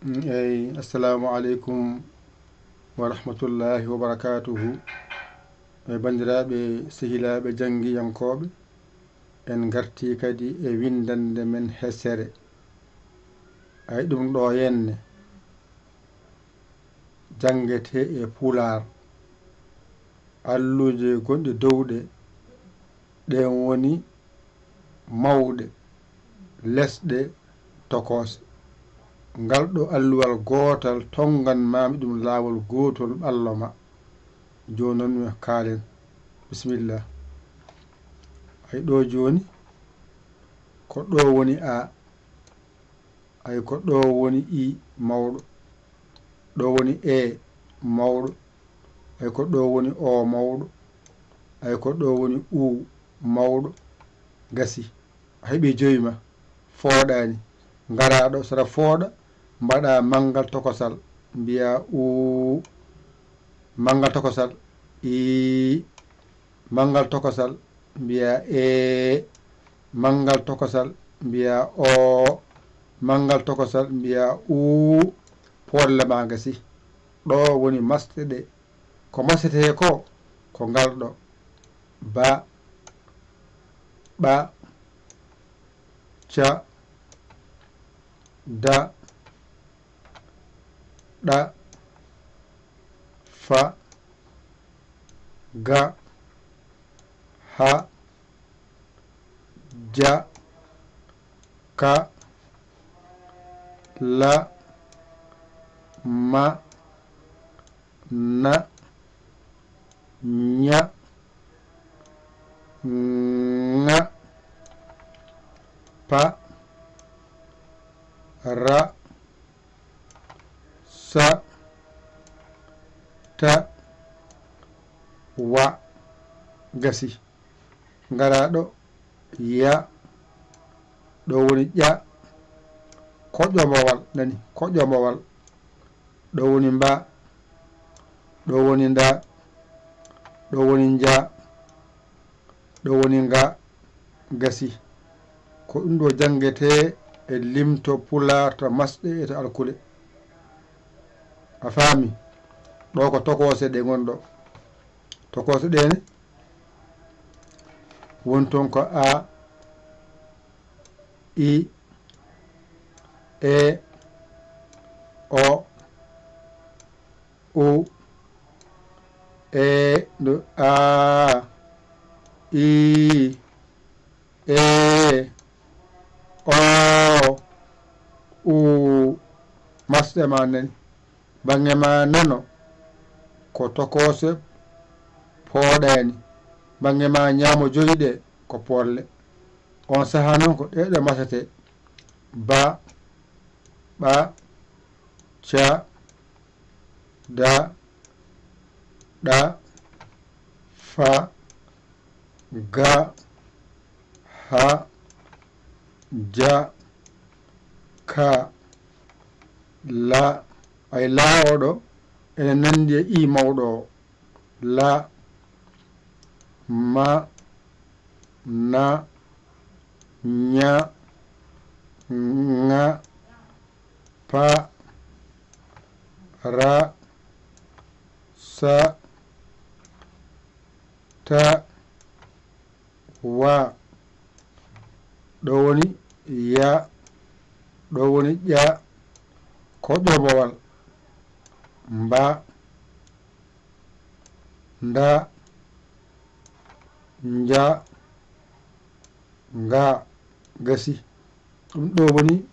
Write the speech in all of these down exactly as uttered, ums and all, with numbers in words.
Eyi, assalamu aleykum wa rahmatullahi wa barakatuhu. E banndiraaɓe, sehilaaɓe janngiyankooɓe, en ngartii kadi e winndannde men hesere. Ay, ɗum ɗo henne janngetee e Pulaar. Alluuje gonɗe dow ɗe, ɗeen woni mawɗe, lesɗe, tokoose. Ngal ɗo alluwal gootal tonngan maami ɗum laawol gootol ɓallo ma. Jooni noon mi kaalen. Bisimilla. Ay ɗo jooni, ko ɗo woni A. Ay ko ɗo woni I mawɗo. Ɗo woni E mawɗo. Ay ko ɗo woni O mawɗo. Ay ko ɗo woni U mawɗo. Gasi. A heɓi jowi ma. Fooɗaani. Ngaraaɗo sara fooɗa, mbaɗa manngal tokosal. Mbiya uu. Manngal tokosal. Ii. Manngal tokosal. Mbiya ee. Manngal tokosal. Mbiya oo. Manngal tokosal. Mbiya uu. Pooɗle ma gasi. Ɗo woni masɗe ɗe. Ko masete ko, ko ngal ɗo. Ba, ɓa, ca, da, ɗa, fa, ga, ha, ja, ka, la, ma, na, ña, ŋa, pa, ra, sa, ta, wa. Gasi. Ngaraaɗo ya. Ɗo woni ƴa. Koƴomowal, nani, koƴomowal. Ɗo woni mba. Ɗo woni nda. Ɗo woni nja. Ɗo woni nga. Gasi. Ko ɗum ɗo janngetee e limto Pulaar to masɗe e to alkule. A faami? Ɗo ko tokoose ɗe ngon ɗo. Tokoose ɗe ne? Woni toon ko A, I, E, O, U, E, ɗo, A, I, E, O, U. Masɗe ma nani. Baŋŋe ma nano ko tokoose pooɗaani. Baŋŋe ma ñaamo joyi ɗe ko pooɗle. On sahaa noon ko ɗee ɗo masete. Ba, ɓa, ca, da, ɗa, fa, ga, ha, ja, ka, la. Ay, la o ɗo ene nanndi e I mawɗo o. La, ma, na, ña, ŋa, pa, ra, sa, ta, wa. Ɗo woni ya. Ɗo woni ƴa. Koƴomowal. Mba, nda, nja, nga. Gasi. Ɗum ɗo woni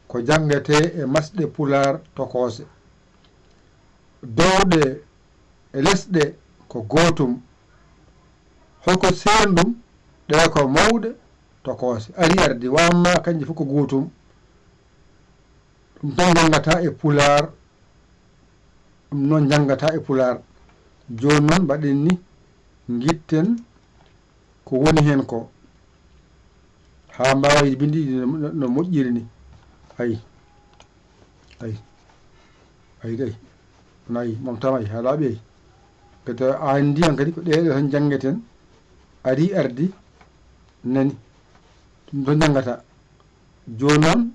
ko janngetee e masɗe Pulaar tokoose. Dow ɗe e les ɗe ko gootum. Hol ko seen ɗum? Ɗe ko mawɗe tokoose. Ari ardi, wa amma kanji fof ko gootum. Ɗum tan njanngata e Pulaar. Ɗum noon njanngata e Pulaar. Jooni noon mbaɗen ni, ngitten ko woni heen ko. Haa mbaawa yiide binndi ɗi no, no, no moƴƴiri ni. Ayi. Ayi. Ayi, ayi. Nayi, mom tam ayi, haa laaɓi ayi. Kadi aan ndiyan kadi ko ɗee ɗo tan njanngeten. Ari ardi, nani. Ɗum ɗo njanngata. Jooni noon,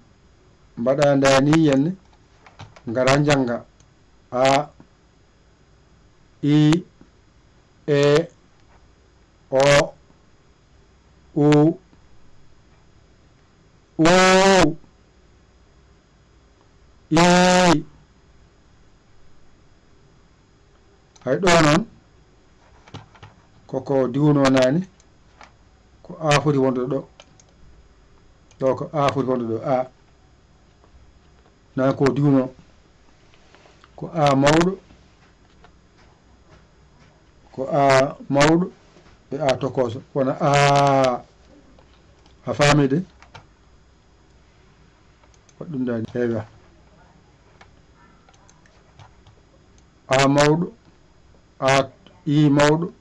mbaɗa ndaa ni yenne. Ngara njannga. A, I, E, O, U, U, I. Hay ɗo noon, koko diwno naane, ko A foti wonde ɗo. Ɗo ko A foti wonde ɗo, A. Naane ko diwno, ko A mawɗo, ko A mawɗo e A tokooso, wona A. A faami de? Waɗ ɗum daani, eywa. A mawɗo, A, I mawɗo,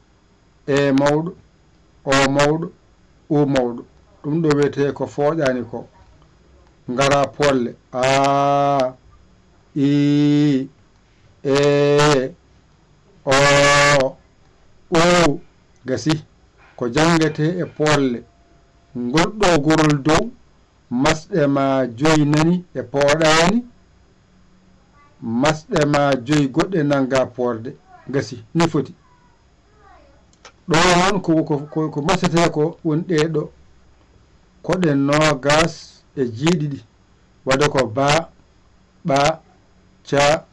E mawɗo, O mawɗo, U mawɗo. Ɗum ɗo wiyetee ko fooƴaani ko. Ngara poolle. A, I, E, O, U. Gasi. Ko janngetee e poolle. Ngol ɗo gorol dow, masɗe ma joy nani e pooɗaani, masɗe ma joy goɗɗe nannga poorde. Gasi, ni foti. Ɗo noon ko, ko, ko, ko masetee ko woni ɗee ɗo. Ko ɗe noogaas e jeeɗiɗi. Waɗa ko ba, ɓa, ca,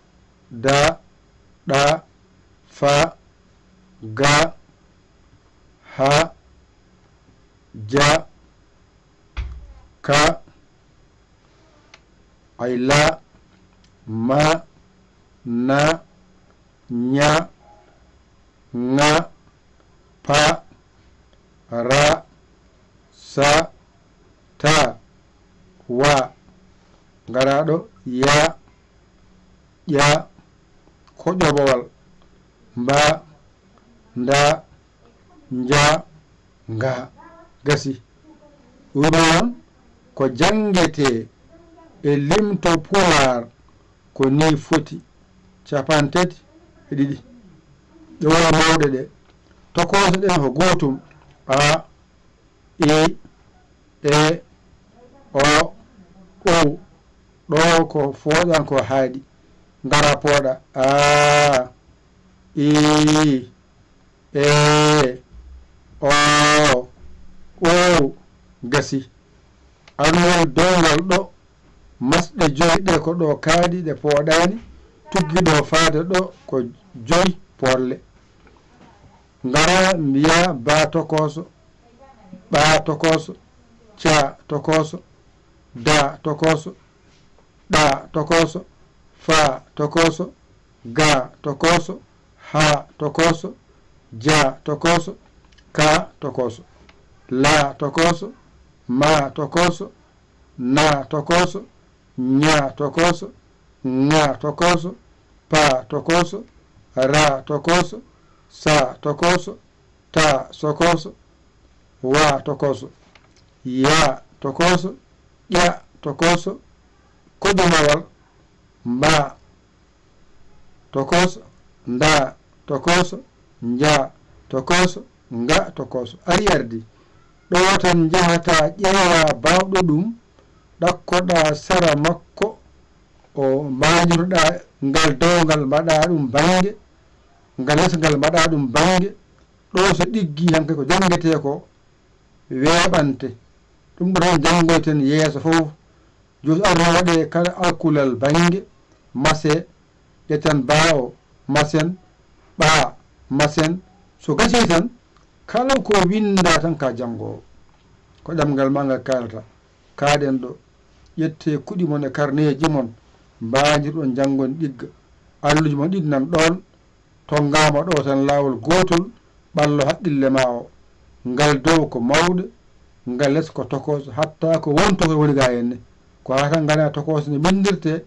da, ɗa, fa, ga, ha, ja, ka, ay la, ma, na, ña, ŋa, pa, ra, sa, ta, wa. Ngara ɗo, ya, ƴa, ko ƴobowal, mba, nda, nja, nga. Gasi. Ɗum noon ko janngetee e limto Pulaar ko nii foti, capantati e ɗiɗi. Ɗe woni mawɗe ɗe. Tokooso ɗen ko gootum. A, I, E, O, U. Ɗo ko fooƴan ko haaɗi. Ngara pooɗa. A, I, E, O, U. Gasi. Arnol downgal ɗo, masɗe joy ɗe ko ɗo kaaɗi, ɗe pooɗaani. Tuggi ɗo faade ɗo ko joy poolle. Ngara mbiya ba tokooso, ɓa tokooso, ca tokooso, da tokooso, ɗa tokooso, fa tokooso, ga tokooso, ha tokooso, ja tokooso, ka tokooso, la tokooso, ma tokooso, na tokooso, ña tokooso, ŋa tokooso, pa tokooso, ra tokooso, sa tokooso, ta tokooso, wa tokooso, ya tokooso, ƴa tokooso, koƴomawal, mba tokooso, nda tokooso, nja tokooso, nga tokooso. Ari ardi. Ɗo tan njahata ƴeewa baawɗo ɗum, ɗakkoɗa sara makko, o mbañotoɗa ngal downgal mbaɗa ɗum bannge, ngal les ngal mbaɗa ɗum bannge. Ɗo so ɗiggi hanke ko janngetee ko weeɓante. Ɗum ɗo tan janngoyten yeeso fof. Joos arno waɗe kala alkulal bannge, mase, ƴettan baa o, masen, ɓaa, masen. So gasii tan, kala ko winnda tan ka janngoowo. Ko ɗemngal ma ngal kaalata. Kaaɗen ɗo. Ƴettee kuɗi mon e karneeji mon, mbaajirɗon janngon ɗigga. Alluuji mon ɗiɗi nan ɗoon, tonngaama ɗo tan laawol gootol, ɓallo haqqille ma o. Ngal dow ko mawɗe, ngal les ko tokooso, hatta ko won tokooso woni ga henne. Ko haa tan ngana tokooso no winndirtee,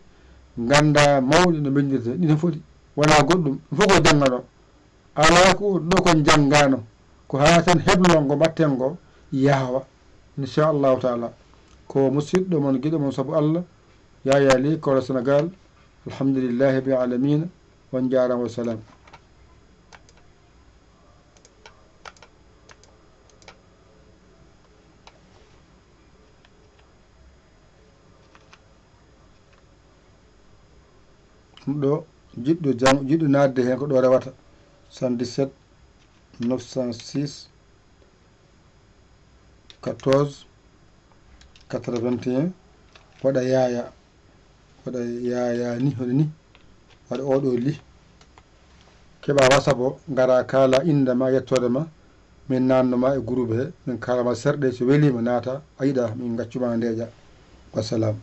ngannda mawɗe no winndirtee. Ɗi no foti, wonaa goɗɗum, ɗum fof ko jannganoo. Alaa ko ɗo kon janngaano, ko haa tan hebloo ngo mbaɗten ngo yaawa, inchallahu taala. Ko musidɗo mon, giɗo mon sabu Allah, Yaya Ly, Kolo Sénégal. Alhamdulillahi rabbil alamina. On njaaraama, wa salaam. Ɗo jiɗɗo jang, jiɗɗo naatde heen ko ɗo rewata. Soixante-dix-sept neuf cent six quatorze quatre-vingt-un. Waɗa yaaya, waɗa yaaya ni, hoɗo ni, waɗa oɗo li. Keɓa WhatsApp o, ngara kaala innde ma, yettoode ma, min naatno ma e groupe he, min kaala ma serɗe, so weliima naata, a yiɗa min gaccuma ndeeƴa. Wassalam.